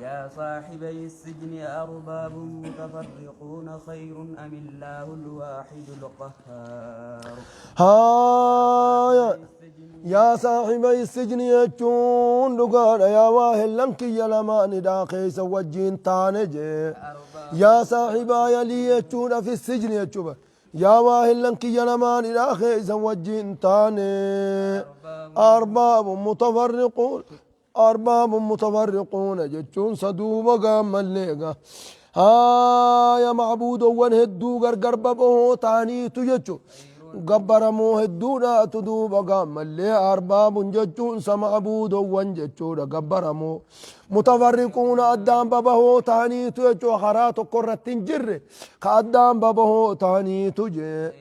يا صاحبي السجن أأرباب متفرقون خير أم الله الواحد القهار. Haaya. صاحبي السجن. Yaa saaxiba sijni jechuun dhugaadha, yaa waa hellan kiyya lamaanidha keessa wajjiin taane jee. أرباب. Yaa saaxibaa yalii jechuudha fi sijni jechuudha. Yaa waa hellan kiyya lamaanidha keessa wajjiin taane. أرباب. أرباب متفرقون، أرباب متفرقون jechuun saduuba gaammalleega. Haaya, macbuudowwan hedduu gargar babahoo ta'aniitu jechu. Gabbaramoo hedduudhaatu duuba gaammallee أرباب jechuun sa macbuudowwan jechuudha, gabbaramoo متفرقون addaan babahoo ta'aniitu jechuu, karaa tokko irratti hin jirre ka addaan babahoo ta'aniitu jee.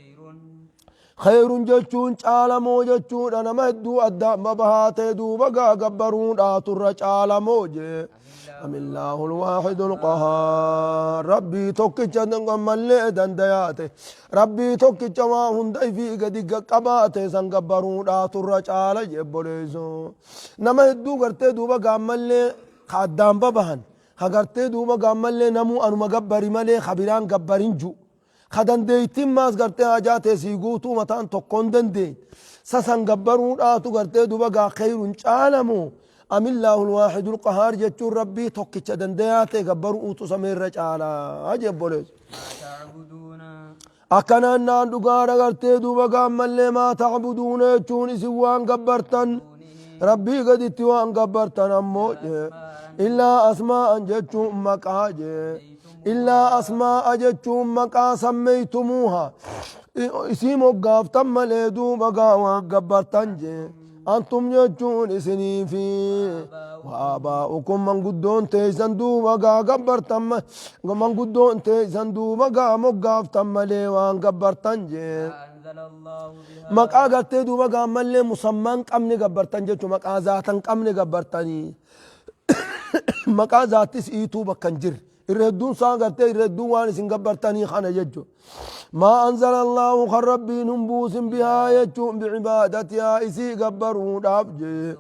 خير. خير jechuun caalamoo jechuudha, nama hedduu addaan babahaa ta'e duuba gaa gabbaruudhaatu irra caalamoo jee. أم الله الواحد القهار, rabbii tokkicha ammallee dandayaate, rabbii tokkicha waa hunda ifii gadi qabaate san gabbaruudhaatu irra caala jebboleeyso. Nama hedduu gartee duuba gaammallee ka addaan babahan, ka gartee duuba gaammallee namuu anuma gabbari malee ka biraan gabbarin ju, ka dandeeytiin maas gartee hajaa teessii guutuu mataan tokkoon dandeen sasan gabbaruudhaatu gartee duuba gaa خير caalamu. أم الله الواحد القهار jechuun rabbii tokkicha dandayaa ta'e gabbaruutu sameerra caalaa jebboleessu. ما تعبدون. Akkanaan naan dhugaadha gartee duuba gaammallee ما تعبدون jechuun isin waan gabbartan, rabbii gaditti waan gabbartan ammoo jee, إلا أسماء jechuun maqaa jee, إلا أسماء jechuun maqaa سميتموها isii moggaaftan malee duuba gaa waan gabbartan jee, أنتم jechuun isinii fi وآباؤكم manguddoon teeysan duuba gaa gabbartan, manguddoon teeysan duuba gaa moggaaftan malee waan gabbartan jee. ما أنزل الله بها. Maqaa gartee duuba gaammallee musammaan qabne gabbartan jechuun maqaa zaatan qabne gabbartanii, maqaa zaattis iituu bakka hin jirre irra hedduun isaa gartee irra hedduun waan isin gabbartanii kana jechuun ما أنزل الله kan rabbiin hin buusin بها jechuun بعبادتها isii gabbaruudhaaf jee,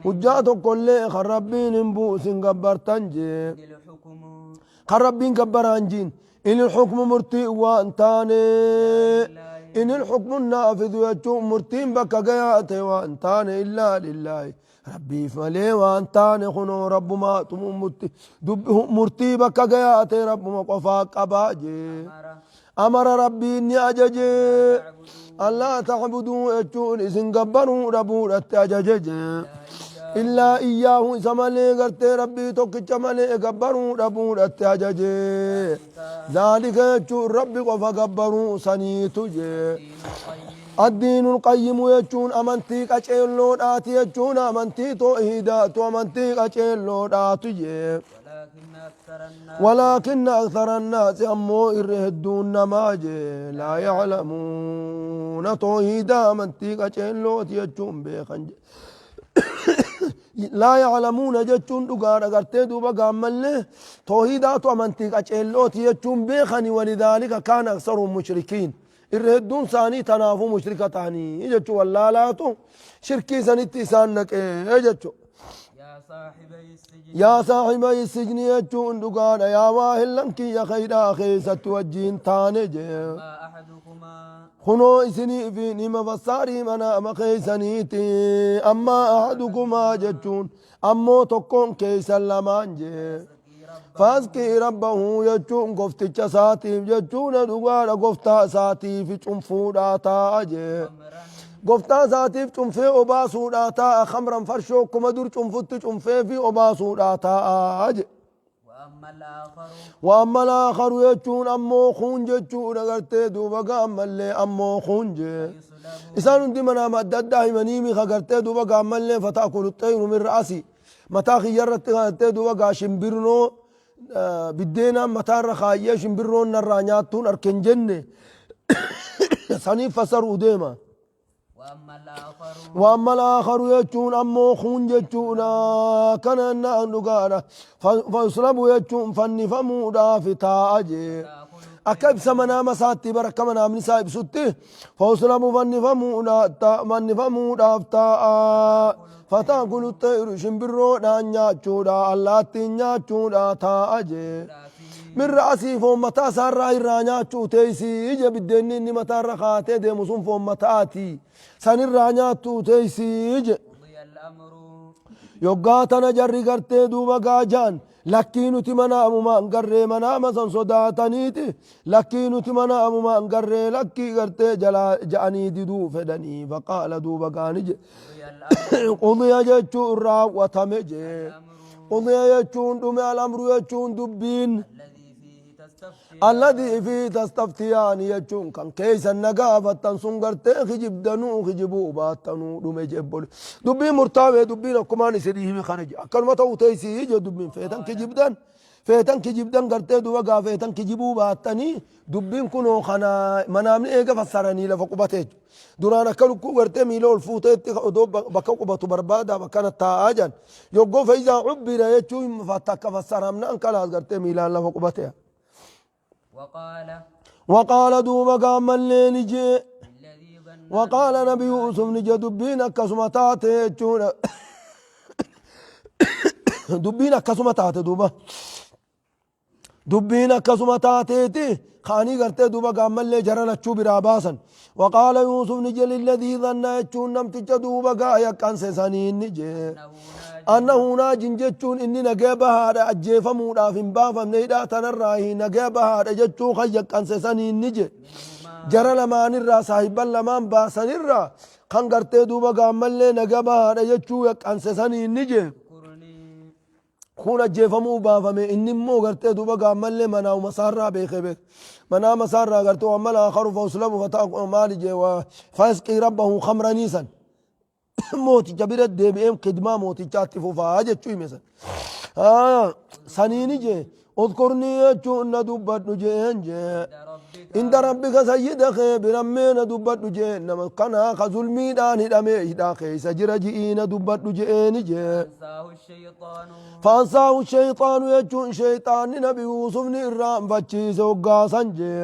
hujjaa tokkollee kan rabbiin hin buusin gabbartan jee. إن الحكم. Kan rabbiin gabbaraan jiin إن الحكم murtii waan taane, إن الحكم النافذ jechuun murtiin bakka gayaate waan taane إلا لله rabbiif malee waan taane. Kunoo rabbumaatu murtii bakka gayaate rabbuma qofaa qabaa jee. أمر. أمر rabbiin ni ajaje, ألا تعبدوا jechuun isin gabbaruu dhabuudhatti ajaje jee, إلا إياه isa malee gartee rabbii tokkicha malee gabbaruu dhabuudhatti ajaje. ذلك jechuun rabbi qofa gabbaruu saniitu jee. الدين القيم. الدين القيم jechuun amantii qaceelloodhaati jechuun amantii toohidaatu amantii qaceelloodhaatu jee. ولكن أكثر الناس. ولكن أكثر الناس ammoo irra hedduun namaa jee لا يعلمون toohidaa amantii qaceellooti jechuun beekan jee. لا يعلمون jechuun dhugaadha gartee duuba gaammallee toohidaatu amantii qaceellooti jechuun beekani. ولذلك كان أكثرهم مشركين, irra hedduun isaanii tanaafuu mushrika ta'anii jechuu, wallaalaatu shirkii sanitti isaan naqee jechuu. يا صاحبي السجن. يا صاحبي السجن jechuun dhugaadha, yaa waa hillan kiyya khaydaa keessatti wajjiin taane jee. ما أحدكما. Kunoo isinii fi nima fassaarii manaama keeysaniiti. أما أحدكما jechuun ammoo tokkoon keeysan lamaan jee, فيسقي ربه jechuun gofticha isaatiif jechuun dhugaadha, goftaa isaatiif cunfuudhaa taa'a jee, goftaa isaatiif cunfee obaasuudhaa taa'a, خمرا farshoo akkuma dur cunfutti cunfee fi obaasuudhaa taa'a jee. وأما الآخر. وأما الآخر jechuun ammoo kuun jechuudha gartee duuba gaammallee ammoo kuun jee, isaan hundi manaama adda addaa himanii mika gartee duuba gaammallee فتأكل الطير من رأسي mataa kiyyarratti gartee duuba gaa shimbirnoo biddeenaan mataarra kaayyee shimbirroon narraa nyaattuun arken jenne saniif fasaruu deema. وأما الآخر. وأما الآخر jechuun ammoo kuun jechuudha kana naan dhugaadha, فيصلب jechuun fannifamuudhaaf taa'a jee. تأكل. Akka ibsa manaama isaatti bara akka manaamni isaa ibsutti fawslamu fannifamuudhaaf taa'a. Fataakulu xayru shimbirroodhaan nyaachuudha allaattiin nyaachuudha taa'a jee. Min ra'asii foon mataa isaarraa irraa nyaachuu teessii je biddeenni inni mataarra kaatee deemu sun foon mataati. Sanirraa nyaattuu teessii je. قضي الأمر Yoggaa tana jarri gartee duuba gaajaan lakkii nuti manaamumaan garree manaama san sodaataniiti lakkii nuti manaamumaan garree lakkii gartee jalaa ja'anii diduu fedhanii faqaala duuba gaani je قضي الأمر qudiya jechuun raawwatame je الأمر qudiya jechuun dhume alamru jechuun dubbiin الذي فيه تستفتيان alladii fi tastaftiyaani jechuun kan keeysan na gaafattan sun gartee kijibdanuu kijibuu baattanuu dhume jebbole dubbiin murtaawee dubbiin akkumaan isinii hime kana je akkanuma ta'u teeysii je dubbiin feetan kijibdan feetan kijibdan gartee duba gaa feetan kijibuu baattanii dubbiin kunoo kana manaamni eega fassaranii lafa qubatee jechu duraan akka lukkuu gartee miila ol fuuteetti odoo bakka qubatu barbaadaaf akkana taa'aa jan yoggoo feeyzaa cubbira jechuun takka fassaramnaan kalaas gartee miilaan lafa qubatee وقال وقال دوبا قام الليل جي الذي ظن وقال نبي يوسف نجي دبين akkasuma taate jechuudha dubbiin akkasuma taate duuba dubbiin akkasuma taateeti kaanii gartee duuba gaammallee jara lachuu biraa baasan وقال يوسف نجي للذي ظن jechuun namticha duuba gaa yaqqanse saniin ni jee أنه ناج annahu naajin jechuun inni nagee bahaadha ajjeefamuudhaaf hin baafamne hidhaa tanarraa nagee bahaadha jechuu kan yaqqanse saniin ni je منهما jara lamaanirraa saahibban lamaan baasanirraa kan gartee duuba gaammallee naga bahaadha jechuu yaqqanse saniin ni je اذكرني kun ajjeefamuu baafame inni immoo gartee duuba gaammallee manauma isaarraa beeke beek manaama isaarraa gartee wammal aakaru fauslamu fataa maali jee fayasqii rabbahu khamranii san mooticha bira deebi'ee kidmaa mootichaatti fufaa jechuu hime san saniini jee udkurnii jechuun na dubbadhu jeen jee عند ربك inda rabbika sayyida kee birammee na dubbadhu jee nama kanaa ka zulmiidhaan hidhamee hidhaa keeysa jira ji'ii na dubbadhu je'eeni jee أنساه الشيطان فأنساه الشيطان يجون شيطان نبي يوسف نيران فچيس وقاسن جي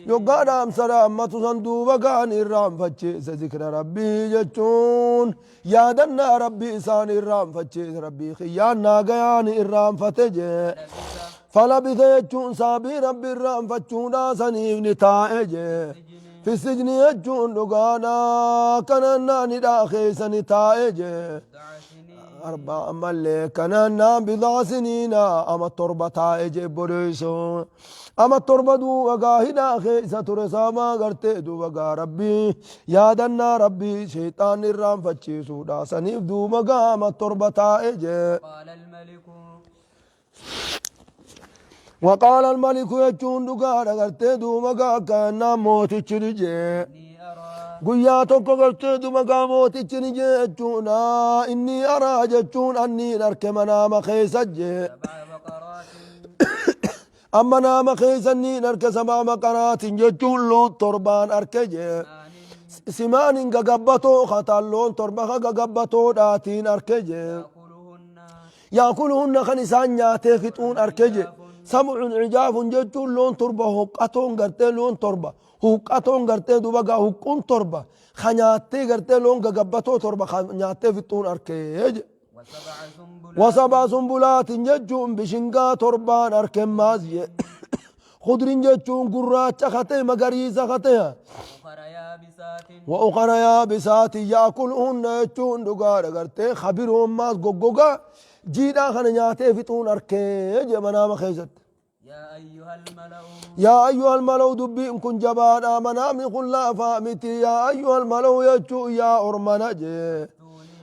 ذكر ربه يقال أم سلامة صندوق كان إرام فچيس ذكر ربي جتون يا دنا ربي إسان إرام فچيس ربي خيان ناقيان إرام فتجي لبث فلبث يجون سابي ربي إرام فچون سنيف نتائجي في السجن في السجن يجون لقانا كان نداخي سنتائجي بضع سنين أربع ملي كان بضع سنين أما التربة تاج بريسو أما التربة دو وقاهدا خيسة ترسا ما قرتي دو وقا ربي يا دنا ربي شيطان الرام فتشيسو دا سنيف دو وقا أما التربة تاج قال الملك وقال الملك يجون دقا قرتي دو وقا كان موتي تشرجي إني أرى guyyaa tokko gartee duba gaa mootichi ni jee jechuudha inni araa jechuun anniin arke manaama keessa jee سبع بقرات amma naama keessa niin arke sabaa baqaraatin jechuun loon torbaan arke jee سمان simaanin gagabbatoo kataan loon torba ka gagabbatoodhaatiin arke jee يأكلهن yaakuluhunna kan isaan nyaatee fixuun arke jee sabcun cijaafun jechuun loon torba hoqqatoon gartee loon torba huqqatoon gartee duba gaa huqquun torba ka nyaattee gartee loon gagabbatoo torba ka nyaattee fixuun arkee je وسبع سنبلات وسبع سنبلات jechuun bishingaa torbaan arken maas je خضر jechuun gurraacha katee magariisa katee أخر يابسات وأخرى يابسات يأكلهن jechuun dhugaadha gartee kabiroon maas goggogaa jiidhaa kana nyaatee fixuun arkee je manaama keessatti. يا أيها الملأ يا أيها الملأ دبين كن جبانا منامي قل لا فامتي يا أيها الملأ يجو يا أرمنا جي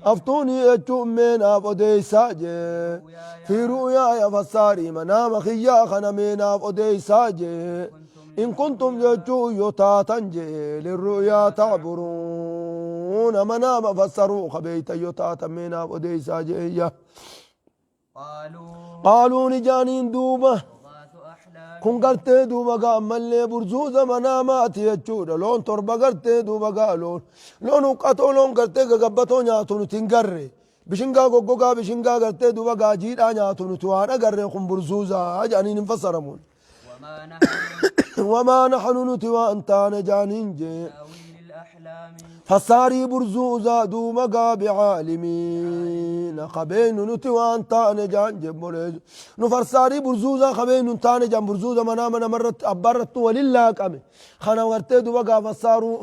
أفتوني أفتوني يجو من أفديسا جي رؤياي في رؤياي فساري منام خيا خنا من أفديسا جي كنتم إن كنتم يجو يتاتن جي للرؤيا تعبرون منام فسروا خبيت يتاتا من أفديسا جي قالوا قالوا نجانين دوبه أضغاث أحلام kun gartee duuba gaa ammallee burzuuza manaamaati jechuudha loon torba gartee duuba gaa loon loon huqqatoo loon gartee gagabbatoo nyaatu nuti hin garre bishingaa goggogaa bishingaa gartee duuba gaa jiidhaa nyaatu nuti waan agarre kun burzuuza jedhaniin hin fassaramuun وما نحن Wamaa naxnu nuti waan taane jaaniin jee. تأويل الأحلام. Fassaarii burzuuzaa duuba gaa bicaalimiina qabeenyu nuti waan taane jaan jebboleessu nu farsaarii burzuuzaa qabeenyu hin taane jaan burzuuza manaama namarratti abbaarratti walin laaqame kana gartee duuba gaa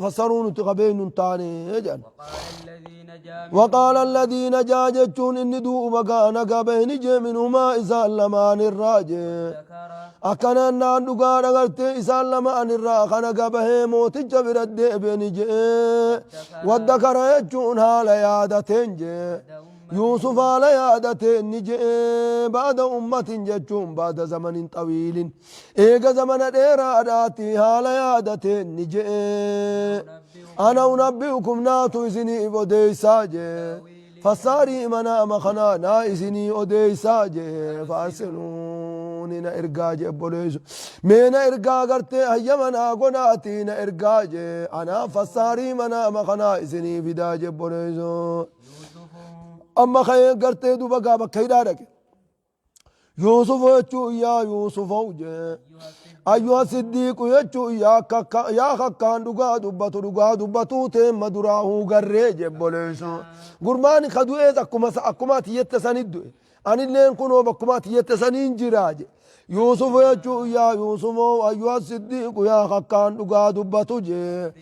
fassaruu nuti qabeenyu hin taane jaan. وقال الذي نجا وقال منهما الذي نجا jechuun inni duuba gaa nagaa bahini jee minhumaa isaan lamaan irraa jee. وادكر Akkanaan naan dhugaa dhagartee isaan lamaan irraa kana gabahee mooticha bira deebi'ani jee. Waddakara jechuun haala yaadateen jee. Yuusuf haala yaadateen ni jee. Ba'da ummatin jechuun ba'da zamanin xawiilin. Eega zamana dheeraadhaati haala yaadateen ni jee. Ana unabbi'ukum naatu isiniif odeessaa jee. Fassaarii manaama kanaa naa isinii odeessaa jee. Faarsiluuni na ergaa jee obboleessu. Mee na ergaa gartee hayyama naa godhaatii na ergaa jee. Anaa fassaarii manaama kanaa isinii fidaa jee obboleessu. يوسف Amma ka'ee gartee duba gaa bakka hidhaa dhaqe. Yuusuf jechuun yaa Yuusufoo jee. أيها الصديق Ayyuha siddiiqu jechuun yaa kakkaan dhugaa dubbatu dhugaa dubbatuu teemma duraahuu garree jebboleessu. Gurmaani ka du'ees akkuma ati jette sanit du'e. Anilleen kunoo bakkuma ati jette saniin jiraa je. Yuusuf jechuun yaa Yuusufoo ayyuha siddiiqu yaa kakkaan dhugaa dubbatu jee.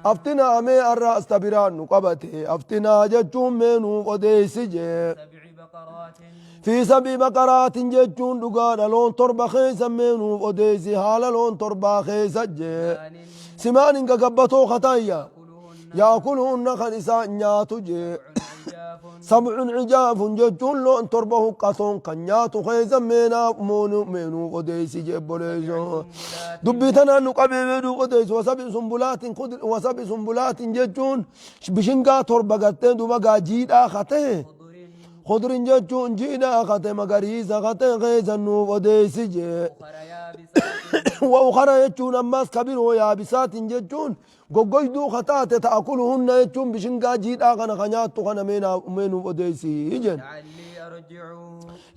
Aftinaa mee arra astabiraan nu qabate. Aftinaa jechuun mee nuuf odeessi jee. سبع بقرات Fi sabii baqaraatin jechuun dhugaadha loon torba keessa mee nuuf odeessi haala loon torbaa keessa jee. ثمان Simaanin gagabbatoo kataayya. يأكلهن Yaakuluhunna kan isaan nyaatu jee. سبع عجاف Sabcun cijaafun jechuun loon torba huqqatoon kan nyaatu keessa meenuuf odeessi jee obboleessoo. سنبلات Dubbii tanaan nu qabee meenuuf odeessi wasabi sumbulaatin jechuun bishingaa torba gartee duba gaa jiidhaa katee. خضر Khudrin jechuun jiidhaa kate magariisa kate keessa nuuf odeessi jee. أخر يابسات Wa ukara jechuun ammas kabiroo yaabisaatin jechuun goggoyduu kataate ta'akuluhunna jechuun bishingaa jiidhaa kana ka nyaattu kana meenuuf odeessi jeen. لعلي أرجع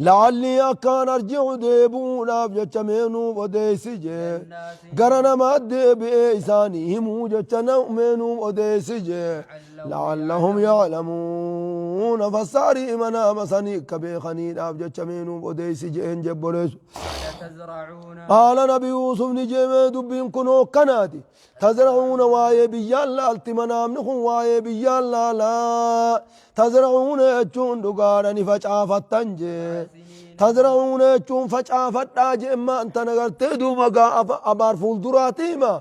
La'allii akkaan arji'u deebi'uudhaaf jecha meenuuf odeessi jee. الناس Gara namaa deebi'ee isaanii himuu jecha meenuuf odeessi jee. لعلهم لعلهم يعلمون fassaarii manaama sanii akka beekaniidhaaf jecha meenuuf odeessi jeen jebboleessu. تزرعون Qaala nabi Yuusuf ni jeemee dubbiin kun hokkanaati. Tazra'uuna waa'ee biyyaan laalti manaamni kun waa'ee biyyaan laalaa. Tazra'uuna jechuun dhugaadha ni facaafattan jee. سنين Tazra'uuna jechuun facaafadhaa jee anta nagartee duuba gaa abaar fuulduraati hima.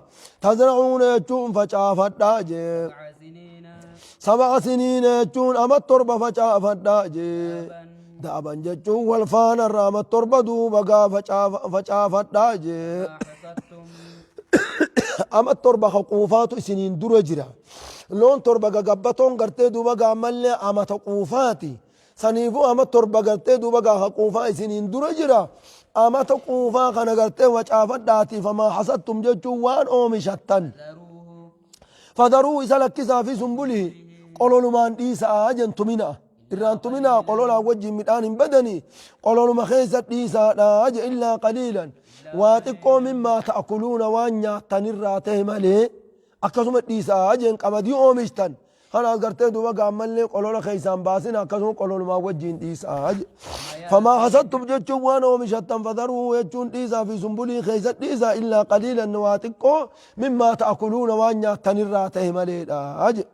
Tazra'uuna jechuun facaafadhaa jee. سبع سنين Sab'a siniina jechuun ama torba facaafadhaa jee. دأبا Da'aban jechuun wal faana irraa ama torba duuba gaa facaafadhaa jee. ما حصدتم Ama torba ka quufaatu isiniin dura jira. Loon torba gagabbatoon gartee duuba gaa mallee amata quufaati. Saniifuu ama torba gartee duuba gaa ka quufaa isiniin dura jira. Amata quufaa kana gartee facaafadhaatiif famaa hasadtum jechuun waan oomishattan. ذروه Fadaruu isa lakkisaa fi sumbulii qololumaan dhiisaa jentumina. Irraan tuminaa qololaan wajjin midhaan hin badanii qololuma keessa dhiisaadhaa je illaa qaliilan. Waa xiqqoo mimmaa ta'kuluuna waan nyaattanirraa ta'e malee akkasuma dhiisaa jeen qamadii oomishtan. Kanaas gartee duuba gaammallee qolola keessaan baasin akkasuma qololumaan wajjin dhiisaa je. ثم Famaa يأتي hasadtum jechuun waan oomishattan fadaruu jechuun dhiisaa fi sumbulii keessa dhiisaa illaa qaliilan waa xiqqoo mimmaa ta'kuluuna waan nyaattanirraa ta'e maleedha je.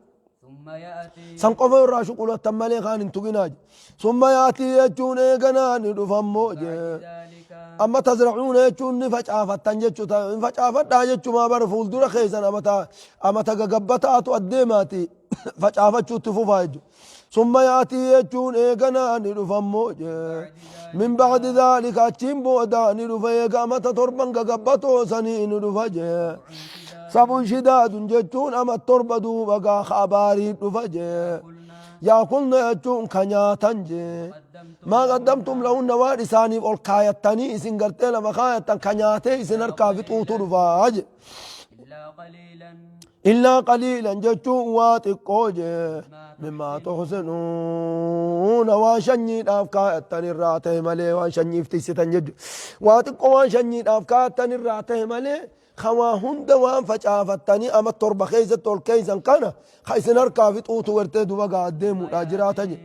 ثم يأتي San qofa irraa shuqulattan malee kaan hin tuqinaa je. Summa yaatii jechuun eeganaa ni dhufammoo je. بعد ذلك Amma tazracuuna jechuun ni facaafattan jechuu ni facaafadhaa jechumaa bara fuuldura keessan amata gagabbataatu addeemaati facaafachuutti fufaa jechuudha. Summa yaatii jechuun eeganaa ni dhufammoo je. بعد Min ذلك bacdi dhaalika achiin boodaa ni dhufa eega amata torban gagabbatoo sanii ni dhufa je. سبع شداد Sabun shidaadun jechuun ama torba duuba gaa abaarii dhufa jee. قلنا Yaakulna jechuun ka nyaatan jee. قدمتم Maa qaddamtum لهن lahunna waan isaaniif ol kaayattanii isin gartee lafa kaayattan ka nyaatee isin إلا harkaa fixuutu قليلا dhufaa je. إلا قليلا Illaa qaliilan jechuun waa xiqqoo jee. مما Mimmaa تحصنون tuxsinuuna waan shanyiidhaaf kaayattan irraa ta'e malee waan shanyiif tiksitan jechuudha. Waa xiqqoo waan shanyiidhaaf kaayattan irraa ta'e malee Ka waa hunda waan facaafattanii ama 7 keessatti ol keeysan kana ka isin harkaa fixuutu gartee duba gaa deemuudha jiraata je.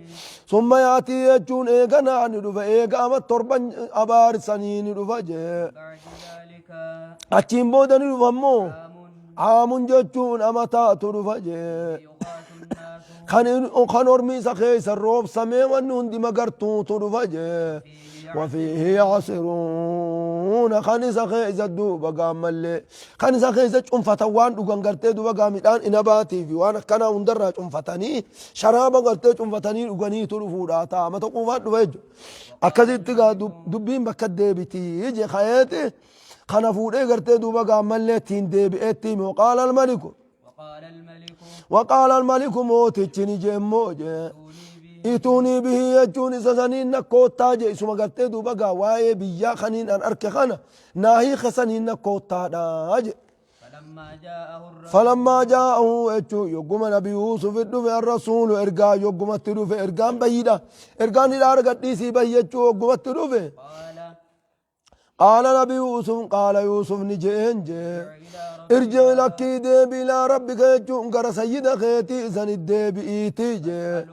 Summa yaatii jechuun eeganaa ni dhufa, eega ama 7 abaarsanii ni dhufa je. Achiin booda ni dhufa immoo aamun jechuun amataatu dhufa je. Kan ormi isa keessa roobsamee wanni hundi magartuutu dhufa je. Wafiihi yacsiruuna kan isa keessa duuba gaammallee kan isa keessa cunfatan waan dhugan gartee duuba gaa midhaan inabaatii fi waan akkanaa hundarraa cunfatanii sharaaba gartee cunfatanii dhuganiitu dhufuudha ta'a mata quufaan dhufa jechuudha. Akkasitti gaa dubbiin bakka deebitii je ka'eeti kana fuudhee gartee duuba gaammallee ittiin deebi'eetti hime. Waqaala almaliku waqaala almaliku mootichi ni jeemmoo jee ituunii bihii jechuun isa saniin na koottaa jee isuma gartee duuba gaa waa'ee biyyaa kaniin an arke kana naa hiika saniin na koottaadha jee. Falammaa jaa'ahu jechuun yogguma nabi Yuusuf dhufe arrasuulu ergaa yoggumatti dhufe ergaan bayyidha. Ergaan hidhaa argadhiisii bayyi jechuu yoggumatti dhufe. Qaala nabi Yuusuf qaala Yuusuf ni je'een jee. Irji'i lakkii deebi ilaa rabbika jechuun gara sayyida keetii sani deebi'iitii jee.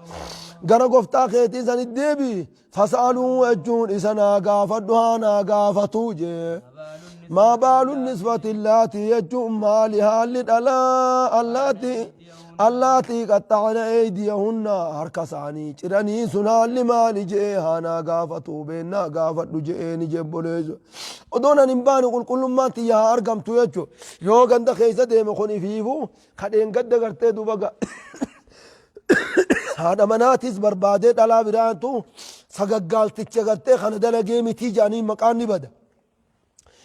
Gara goftaa keetii sani deebi'i. Fas'aluu jechuun isa naa gaafadhu haa naa gaafatuu jee. Maa baalu nisbati allaatii jechuun maali haalli dhalaa allaatii allaatii qaxxa'ana eeydiyahunna harka isaanii ciranii sun haalli maali je'ee haa naa gaafatuu beennaa gaafadhu je'ee ni jebboleessu. Odoon ani hin baane qulqullummaan tiyya haa argamtu jechuudha. Yoo ganda keessa deeme kun ifiifuu kadheen gadda gartee duuba haadha manaatis barbaadee dhalaa biraatu sagaggaalticha gartee kana dalagee mitii jedhanii maqaan ni bada.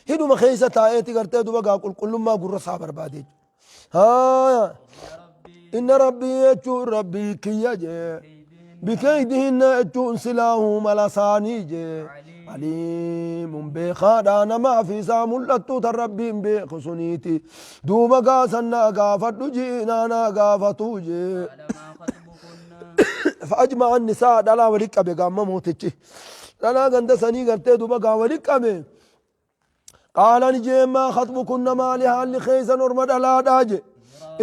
Hidhuma keessa taa'eeti gartee duba gaa qulqullummaa gurra isaa barbaadee. Haaya. Inna rabbii jechuun rabbii kiyya jee. Bikeydihinna jechuun silaahuu mala isaanii jee. Aliimun beekaadha namaaf isaa mul'attu tan rabbiin beeku suniiti. Duuba gaasan naa gaafadhu ji'inaa naa gaafatuu jee. Fa'ajma'a nisaa dhalaa wali qabe gaamma mootichi. Dhalaa ganda sanii gartee duuba gaa wali qabe. Qaala ni jee maa khaxbukunna maali haalli keessan orma dhalaadhaa jee.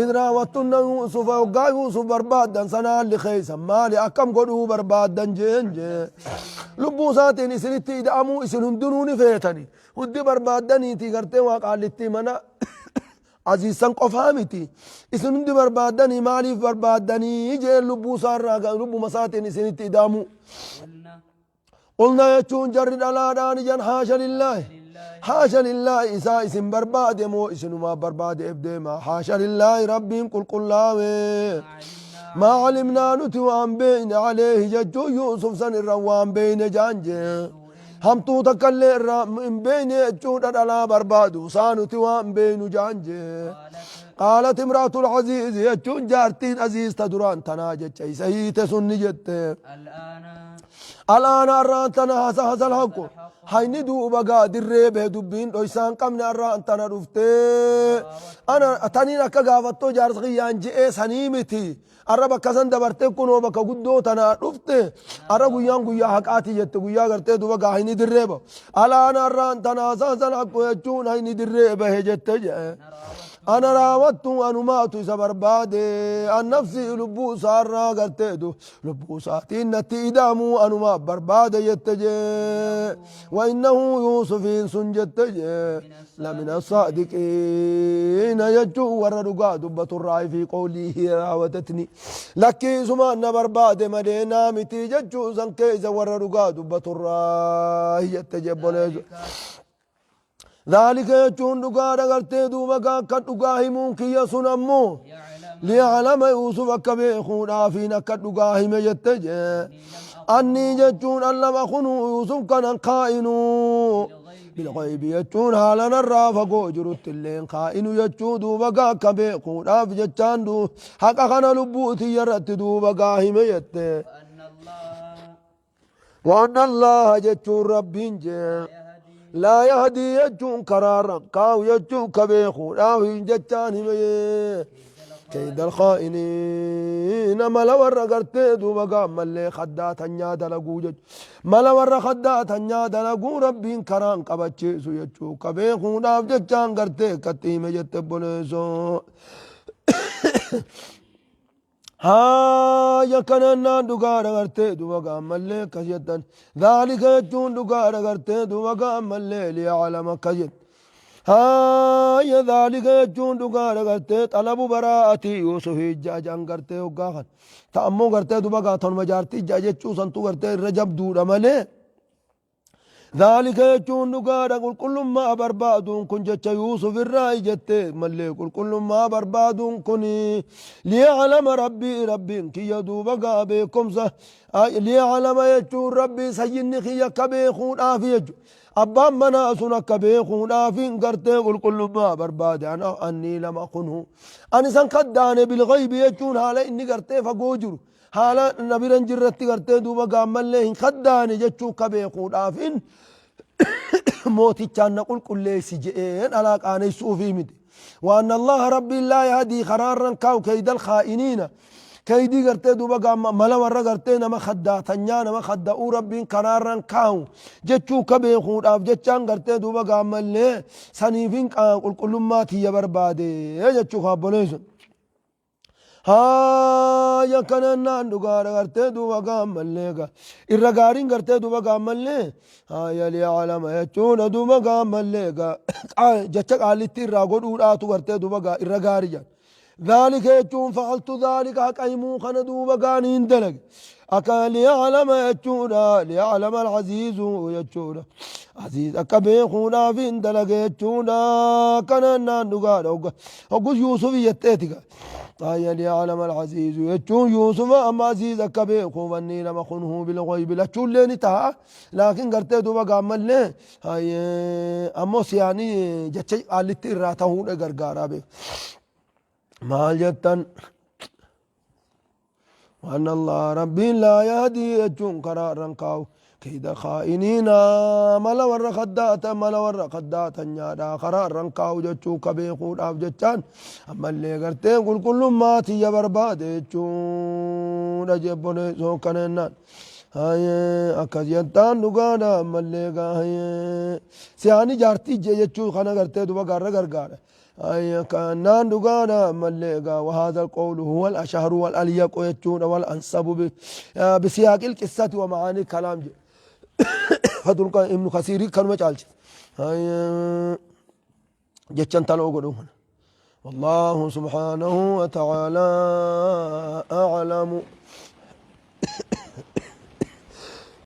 Idh raawattunna Yuusufa hoggaa Yuusuf barbaaddan sana haalli keessan maali akkam godhuu barbaaddan jeen jee. Lubbuu isaatiin isinitti ida'amuu isin hundinuu ni feetani. Hundi barbaaddaniitii gartee waa qaallittii mana aziizsan qofaa miti. Isin hundi barbaaddanii maaliif barbaaddanii jeen lubbuu isaarraa lubbuma isaatiin isinitti ida'amuu. Qulna jechuun jarri dhalaadhaan ijaan haasha lillaahi. Haasha lillaahi isaa isin barbaade moo isinumaa barbaadeef deema. Haasha lillaahi rabbiin qulqullaawe. Maa alimnaa nuti waan beeyne aleehi jechuun Yuusuf san irra waan beeyne jaan jee. Hamtuu takka illee irraa hin beeyne jechuudha dhalaa barbaadu isaa nuti waan beeynu jaan jee. Qaalat imraatul aziiz jechuun jaartiin aziiz ta duraan tanaa jecha isa hiite sun ni jette. Al'aana arraan tana hasa hasal haqqu hayni duuba gaa dirree bahe dubbiin dhoysaan qabne arraan tana dhuftee ana taniin akka gaafattoo jaarsa kiyyaan je'ee sanii miti arra bakka san dabarte kunoo bakka guddoo tanaa dhufte arra guyyaan guyyaa haqaati jette guyyaa gartee duuba gaa hayni dirree bahu al'aana arraan tana hasa hasal haqqu jechuun hayni dirree bahe jette je'e. Ana raawattu anumaatu isa barbaade an nafsii lubbuu isaarraa garteetu lubbuu isaatiin natti ida'amuu anumaaf barbaade jette jee wa innahu yuusufiin sun jette jee lamina saadiqiina jechuun warra dhugaa dubbaturraa fi qawliihi raawatatni lakkii isumaan na barbaade malee naa miti jechuun san keessa warra dhugaa dubbaturraa jette jebboleessu. Dhaalika jechuun dhugaadha gartee duuba gaa akka dhugaa himuun kiyya sun ammoo liya'lama Yuusuf akka beekuudhaafiin akka dhugaa hime jette jee. Annii jechuun an lam akunuu Yuusuf kanan kaa'inuu bilghaybi jechuun haala narraa fagoo jirutti illeen kaa'inu jechuu duuba gaa akka beekuudhaaf jechaan du haqa kana lubbuu tiyya irratti duuba gaa hime jette. Waan Allah jechuun Rabbiin jee laa yahdii jechuun karaarra kaahu jechuun ka beekuudhaaf hin jechaan hime. كيد الخائنين mala warra gartee duuba gaammallee khaddaa dalaguu jechu mala warra khaddaa dalaguu Rabbiin karaan qabachiisu jechuu ka beekuudhaaf jechaan gartee akkatti hime jette obboleessoo. Haaya kanannaan dhugaadha gartee duuba gaammallee akkas jettan dhaalika jechuun dhugaadha gartee duuba gaammallee liyaclama akkas jette. Haaya dhaalika jechuun dhugaadha gartee xalabu baraa'atii Yuusuf ijja ajaan gartee hoggaa kan ta ammoo gartee duuba gaa tanuma jaartii ijja jechuu santu gartee irra jabduudha malee. Dhaalika jechuun dhugaadha qulqullummaa barbaaduun kun jecha Yuusuf irraa jette mallee qulqullummaa barbaaduun kun liyaclama rabbii rabbiin kiyya duuba gaa beekumsa liyaclama jechuun rabbii sayyinni kiyya akka beekuudhaaf jechu abbaan manaa sun akka beekuudhaaf gartee qulqullummaa barbaade ana annii lama kunhu ani san kaddaane bilghaybi jechuun haala inni gartee fagoo jiru haala na bira hin jirretti gartee duuba gaammallee hin kaddaane jechuu akka beekuudhaafin mootichaan na qulqulleessi je'een alaa qaanessuufii miti. وأن الله ربي لا يهدي خرارا كاو كيد الخائنين كيدي غرتي دوبا غاما ملا ورا غرتي نما خدا تنيا نما خدا او ربي كرارا كاو جچو كبه خوداف جچان غرتي دوبا غاما لي سنيفين قل كل ما تي برباده جچو خابليس Haaya kanannaan dhugaadha gartee duuba gaammallee ga irra gaariin gartee duuba gaammallee haaya liyaclama jechuudha duuba gaammallee ga jecha qaalitti irraa godhuudhaatu gartee duuba gaa irra gaari jedha. ذلك jechuun فعلت ذلك haqaymuu kana duuba gaaniin dalage akka liyaclama jechuudha liyaclama alcaziizu jechuudha aziiz akka beekuudhaaf hin dalage jechuudha kanannaan dhugaadha hoggus Yuusuf jetteeti ga آية ليعلم العزيز يجون يوسف أما عزيز كبيخو فني لم أخنه بالغيب لا تشولين تها لكن قرتي دوبا قام لي هاي أمو سياني جتشي قالت إراته غرغارا بي maal jettan وأن الله ربي لا يهدي jechuun karaa irran kaa'u كيد خائنين mala warra khaddaata mala warra khaddaatan nyaadhaa karaa irran kaa'u jechuu ka beekuudhaaf jechaan ammallee garteen qulqullummaa tiyya barbaade jechuudha jebboleessoo kanennaan akkas jettaan dhugaadha ammallee siyaani jaartii ijje jechuu kana gartee duba gaarra gargaara. كأنان دغانا مليغا وهذا القول هو الأشهر والأليق يجون والأنسب بسياق القصة ومعاني الكلام جي. فدلك ابن كثير كانوا مجالج جتشن تلو قدوهن والله سبحانه وتعالى أعلم.